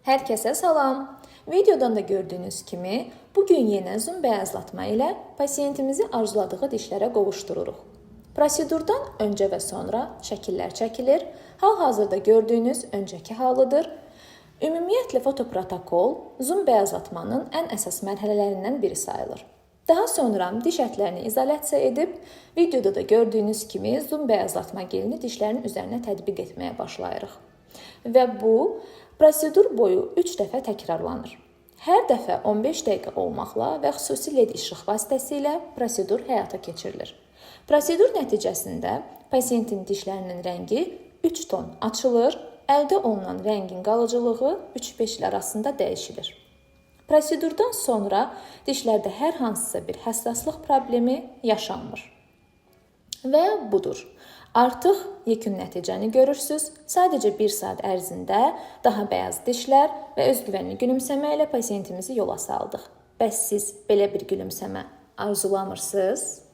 Hər kəsə salam. Videodan da gördüyünüz kimi, bu gün yenə Zoom bəyazlatma ilə pasiyentimizi arzuladığı dişlərə qovuşdururuq. Prosedurdan öncə və sonra şəkillər çəkilir. Hal-hazırda gördüyünüz öncəki halıdır. Ümumiyyətlə fotoprotokol Zoom bəyazlatmanın ən əsas mərhələlərindən biri sayılır. Daha sonra diş ətlərini izolyasiya edib, videoda da gördüyünüz kimi Zoom bəyazlatma gelini dişlərin üzərinə tətbiq etməyə başlayırıq. Və bu prosedur boyu 3 dəfə təkrarlanır. Hər dəfə 15 dəqiqə olmaqla və xüsusi led işıq vasitəsilə prosedur həyata keçirilir. Prosedur nəticəsində pasiyentin dişlərinin rəngi 3 ton açılır, əldə olunan rəngin qalıcılığı 3-5 il arasında dəyişilir. Prosedurdan sonra dişlərdə hər hansısa bir həssaslıq problemi yaşanmır. Və budur. Artıq yekun nəticəni görürsüz. Sadəcə 1 saat ərzində daha bəyaz dişlər və özgüvənli gülümsəmə ilə pasiyentimizi yola saldıq. Bəs siz belə bir gülümsəmə arzulamırsınız?